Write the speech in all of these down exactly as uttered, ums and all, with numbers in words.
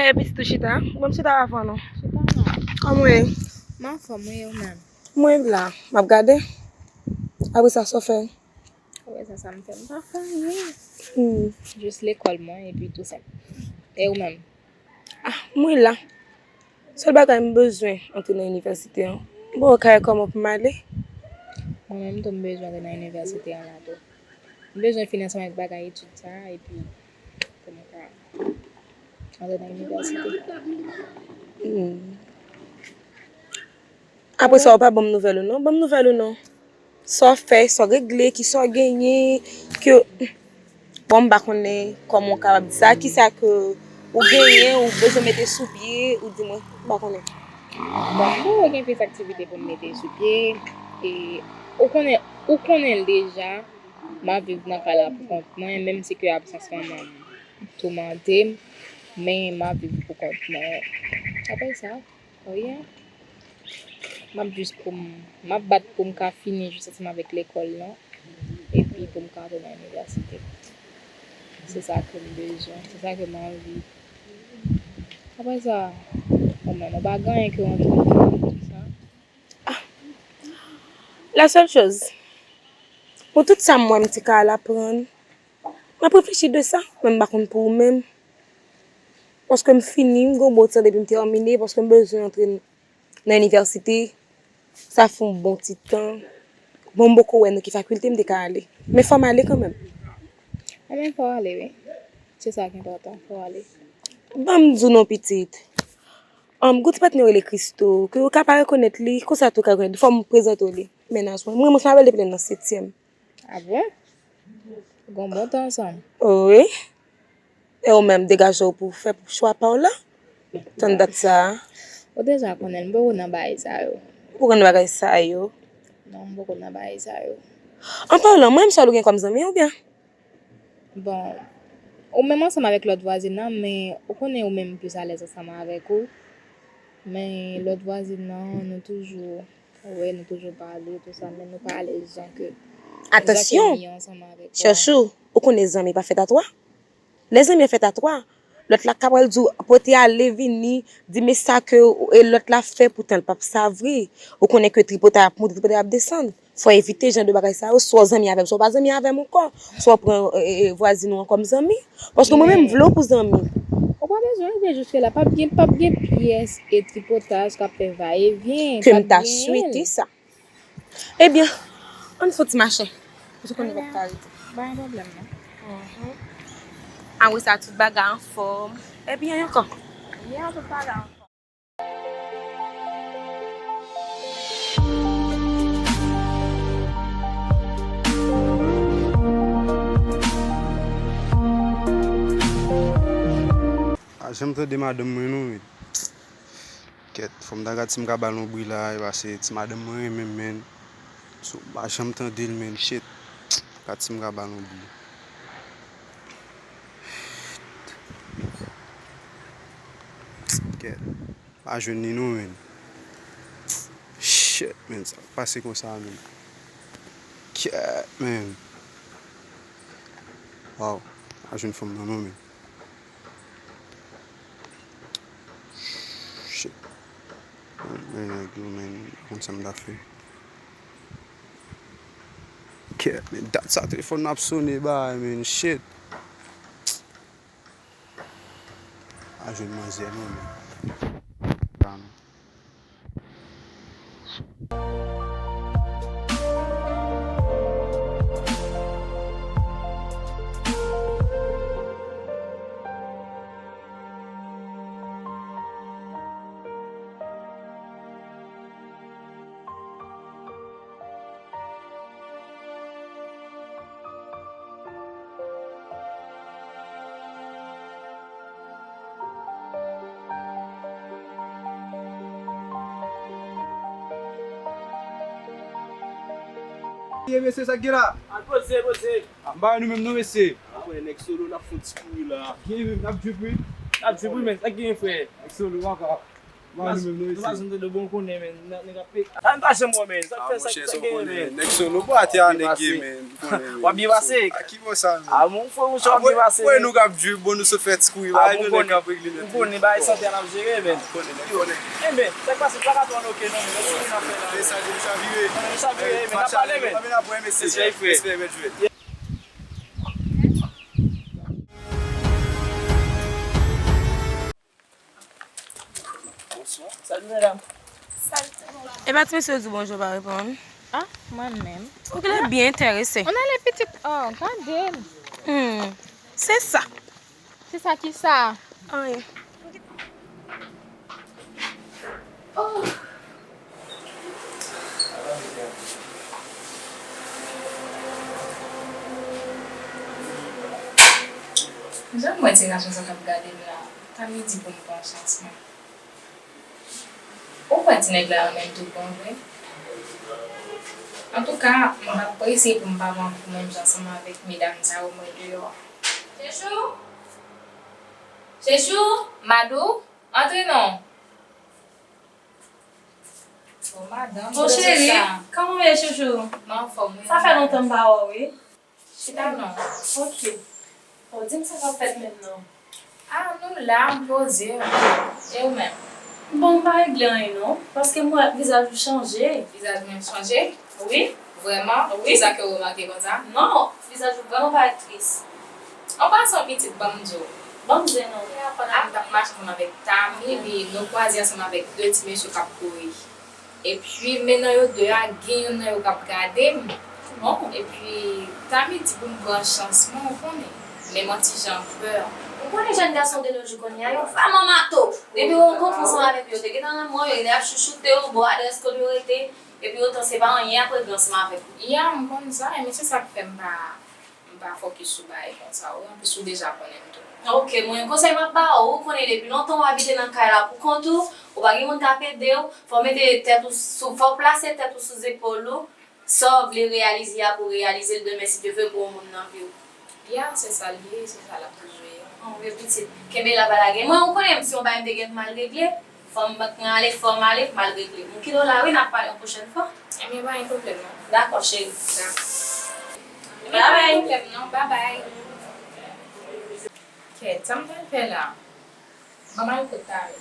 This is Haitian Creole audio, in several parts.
Epi sitou chita. Bon, m chita avan nou. Chita non. Kòman w ye? M anfòm, wi, ou menm? Mwen la, m ap gade. Apre sa, sa w fè? Apre sa, sa m fè? M pa fè anyen. Hmm. Jis lekòl mwen, epi tou senp. E ou menm? Ah, mwen la. Sèl bagay m bezwen antre nan inivèsite an. M poko kay kòman pou m ale. Mwen menm tou, m bezwen antre nan inivèsite an la tou. M bezwen fini ansanm ak bagay etid sa a, epi pou m ka antre nan inivèsite. Hmm. Apre sa, ou pa ban m nouvèl ou non? Ban m nouvèl ou non? Sa w fè, sa w regle, kisa w genyen, ke, bon, m pa konnen kòman w kapab di sa, kisa ke ou genyen, ou bezwen mete sou pye, ou di mwen, m pa konnen. Bon, m poko gen plis aktivite pou m mete sou pye, e ou konnen, ou konnen l deja, m ap viv nan kay la pou kont mwen, menm si ke absans manman m toumante m, men m ap viv pou kont mwen. Apre sa, oh yeah. M ap jis pou m, m ap bat pou m ka fini jis ansanm avèk lekòl lan. Epi pou m ka antre nan inivèsite. Se sa ke m bezwen, se sa ke m anvi. Apre sa, bon, men nou pa gen anyen ke w antre nan tout sa. Ah. La sèl choz, pou tout sa m wè m te ka al aprann, m ap reflechi de sa, men m pa konn pou ou menm. Paske m fini, m gen yon bon tan depi m tèmine, paske m bezwen antre nan inivèsite. Sa fè yon bon ti tan. Bon, m poko wè nan ki fakilte m te ka ale. Men fò m ale kanmenm. Enben, fò w ale, wi. Se sa ki enpòtan, fò w ale. Ban m di w non, pitit. Ann, gen yon ti patnè w rele Christo, ke w ka pa rekonèt li, konsa tou w ka rekonèt li. Fò m prezante w li. Mennaj mwen. Mwen, mwen se Mabèl depi lè n nan setyèm. Ah bon? Gen yon bon tan ansanm. Wi. E ou menm, degaje w pou w fè chwa pa w la? Tann dat sa a. Ou deja konnen l, m poko nan bagay sa yo. Ou poko nan bagay sa yo? Non, m poko nan bagay sa yo. An palan, mwen menm, sa w gen kòm zanmi, oubyen? Bon, ou menm ansanm avèk lòt vwazin nan, men ou konnen ou menm m plis alèz ansanm avèk ou. Men lòt vwazin nan, nou toujou, wi, nou toujou pale, tou sa, men nou pa alèz jan ke, jan ke m ye ansanm avèk ou a. Atansyon! Chachou, ou konnen zanmi pa fèt a twa? Lèzanmi an fèt a twa. Lòt la ka pral di w, pote ale vini, di men sa ke, e, lòt la fè, poutan l p ap sa vre. Ou konnen ke tripotay ap monte, tripotay ap desann. Fò evite jan de bagay sa yo, swa w zanmi avè m, swa w pa zanmi avè m ankò, swa w pran, e, e, vwazin ou an kòm zanmi. Paske mwen menm, m vle w pou zanmi. Ou pa bezwen rive jiske la, p ap gen, p ap gen pyès e tripotay k ap fè vayevyen, p ap gen. Ke m ta swete sa. Ebyen, ann fè yon ti mache. Paske konnen m p ap ka rete. Pa gen pwoblèm non. Mhm. Apre sa, tout bagay anfòm. Ebyen, ankò. Yeah, tout bagay anfòm. Pa janm tande madanm mwen non, men. Kèt, fò m ta gad si m ka ba l yon bri la, e pase ti madanm mwen renmen m, men. So, m pa janm tande l, men, shit. Gad si m ka ba l yon bri. Kèt, pa jwenn li non, men. Shit, men, sa k pase konsa, men. Kèt, men. Waw, pa jwenn fanm nan non, men. Shit. Men nèg yo, men, m pa konn sa m ta fè. Kèt, men dat sa telefòn nan ap sone, bay, men, shit. Pa jwenn manzè non, men. Ye, mesye, sa k gen la? Al poze, poze. A, m pa wè nou menm non, mesye. A, wè, nèg Solo, n ap fè yon ti kouri la. Gen menm, n ap drip, wi. N ap drip, wi, men sa k gen, frè? Nèg Solo, papa. Nou pa janm tande bon konnen, men. Nèg ap pe. A, m pa janm wè, men. Sa k fè, sa k fè gen, men. Nèg solo bwate a, nèg ye, men. W ap byen pase. A ki bò sa, men? A, mon frè, monchè, w ap byen pase, men. Wè nou k ap jwe, bon, nou sot fè ti kouri. A, bon, konnen. Ou konnen, bagay sante a n ap jere, men. Konnen, konnen. Enben, sa k pase, plaka tou an oke, non, men. Mèsi pou n ap fè la. E sa, di m chavire. Chavire, men, n ap pale, men. Respè, frè. Respè, mèt jwèt. Bonswa. Salut, madame. Salut. Epa ti mesye yo di w bonjou, pa reponn. Ah, mwen menm. Ou genlè byen enterese. On a les petites. Oh, gade l. Hmm. Se sa. Se sa ki sa? Anyen. Oh. Jan m wè ti gason sa k ap gade m la, Tami di pou m pran chans mwen. Ou kwè ti nèg la renmen m tout bon vre? Antouka, m p ap prese pou m pa pran kou menm jan ansanm avèk medam sa yo m wè deyò a. Chechou! Chechou! Madou! Antre non! Bon, madanm, bon, cheri, kòman w ye, chouchou? Mwen anfòm, wi. Sa fè lontan m pa wè w, wi. Chita non. Ok. Bon, di m sa k ap fèt menm non. Ah, nou la, m poze m. E ou menm? Bon, m pa regle anyen non, paske m wè vizaj ou chanje. Vizaj mwen chanje? Wi. Vrèman? Wi. Kisa ke w remake konsa? Non, vizaj ou vrèman parèt tris. An pasan, pitit, ban m di w. Ban m di non. Yè, pandan m t ap mache ansanm avèk Tami, epi nou kwaze ansanm avèk de ti mesye k ap kouri. Epi, men nan yo de a, gen youn nan yo k ap gade m. Bon. Epi, Tami di pou m pran chans mwen, ou konnen. Men m yon ti jan pè. Ou konnen jèn gason de nos jours kounye a, yo vrèman mato. Depi yo rankontre ansanm avèk yo, yo te gentan renmen w, yo gentan ap chouchoute w, ba w adrès kote yo rete. Epi otan se pa anyen y ap regle ansanm avèk ou. Ya, m konn sa, men se sa k fè m pa, m pa fokis sou bagay konsa, wi. Anplis, ou deja konnen m tou. Ok, mwen, konsèy m ap ba w, ou konnen depi lontan w abite nan kay la pou kont ou, ou pa gen moun k ap ede w, fò w mete tèt ou sou, fò w plase tèt ou sou zepòl ou, sa w vle reyalize a pou w reyalize l demen, si Dye vle, pou w yon moun nan vi w. Ya, se sa l ye, se sa l ap toujou ye. Anmwe, pitit. Kenbe la, pa lage. Mwen, ou konnen m, se yon bagay m te gen mal regle. Fò m, mwen ale, fò m ale, m al regle. M kite w la, wi, n ap pale yon pwochèn fwa. Ebyen, pa gen pwoblèm, non. Dakò, cheri. Dakò. Ebyen, pa gen pwoblèm, non. Babay. Kèt, sa m pral fè la? Ban m al kote Tami.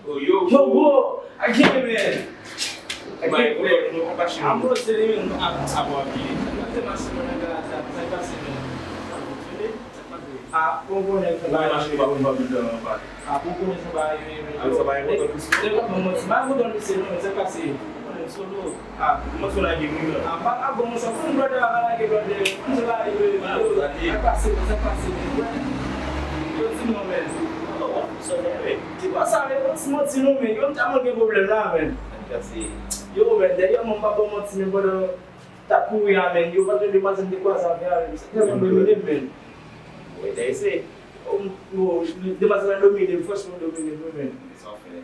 Oh, yo, yo, bro! Ak gen men! Ak gen men! An pwoze li menm, ap, ap wap li. Mwen te mache mwen nan garaj la, sa k pase menm? A, bon konnen sa ba yo. Mache pa pou m pa bouda anba. A, bon konnen sa ba yo ye menm. A, sa ba yo kontan plis. Se pa bon, mwen ti ba kontan plis, non, men sa k pase? Bon konnen solo. A, kòman sa w lage wi la? A, pa, a, bon, monchè, konn blòdè a pa lage blòdè. Konn sa lage blòdè. Sa k pase, sa k pase, men. Yo di non, men. Ki bò sa, men? Bon, ti manti non, men. Yo, m tèlman gen pwoblèm la, men. Yo, men, dèyè mwen, m pa ba w manti, men pandan t ap kouri a, men. Yo pa t gen demwazèl m te kwaze avè a, men. Sa tèlman domine m, men. Ou enterese? Yo, demwazèl la domine m, franchman, domine m, wi, men. Sa w fè?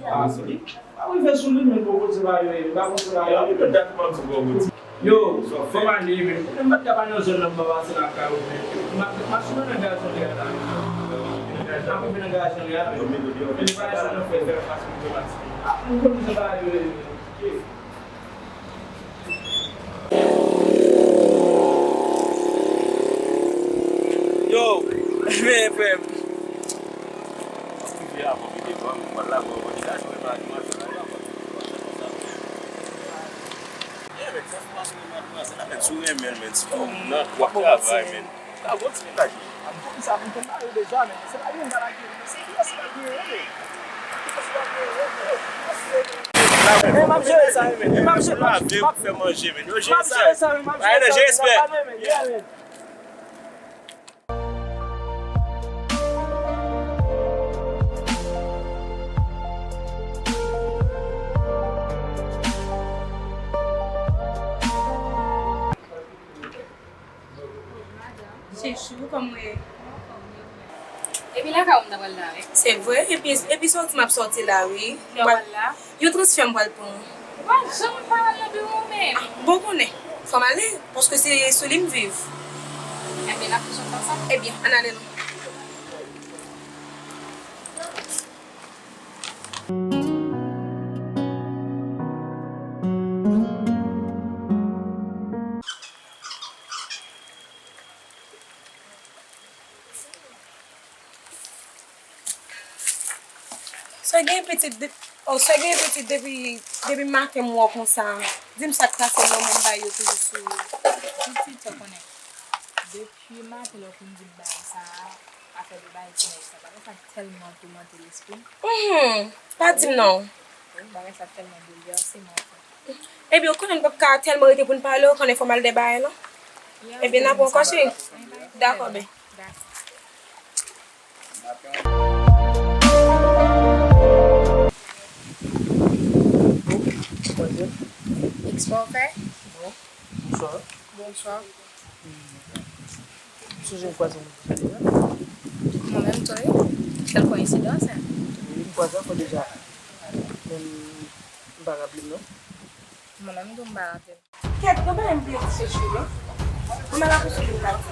A, sou li. A, wi, fè sou li, men poko se pa yo, e, pa konsa la. Yo, anpil lòt dat ou pa di gwo bouti. Yo, fò m ale, men. Mwen pa t ka pa nan zòn nan, m pa pase lakay ou, men. M ap, m ap sou nan gaz yon lè la. M ap rive nan gaz yon lè la, men. Men pa sa nan fè, fè fas pou yo pati. A, m konn se pa yo, e. Yo, men frè m. Yeah, men, si w renmen l, men, si w nan, w ap travay, men. Ka kontinye lage. M konn sa, m konn lage deja, men se pa li menm k ap lage, men se kiyès k ap lage, men. Kiyès k ap lage, men. E m ap jere sa, men. E m ap jere, m ap jere sa, men. M ap jere sa, men. M ap jere sa, men. Yeah, men. Se Chou, kòman w ye? Epi lakay ou m ta pral la, wi. Se vre? Epi, epi sòti m ap sòti la, wi. Lè w pral la? Yon transfè m pral pran. Ou pa janm pa al nan biwo w menm. Ah, bon, konnen. Fò m ale, paske se sou li m viv. Ebyen, n ap fè sòti ansanm. Ebyen, ann ale non. Sa gen pitit de-, oh, sa gen pitit depi, depi maten m wè w konsa. Di m sa k pase non, men m bay yo toujou sou ou. Pitit, ou konnen. Depi maten lè w fin di m bagay sa a, afè de bagay ti nèg sa, bagay sa tèlman toumante lespri m. Mhm. Pa di m non. Wi, bagay sa tèlman boulvèse m anfen. Ebyen, ou konnen n p ap ka tèlman rete pou n pale, ou konnen fò m al dèbaye non. Ebyen, n ap wè ankò, cheri. Dakò, bè. Dakò. Ekspo fè? Bonswa. Bonswa. M sonje m kwaze w nan deja. Mwen menm tou, wi. Kèl koyensidans, hein? Wi, m kwaze avè w deja. Men m pa raple m non. Mwen menm tou, m pa raple m. Kèt, gen bagay m bliye kouche chou yo. Mwen la kouche m pati.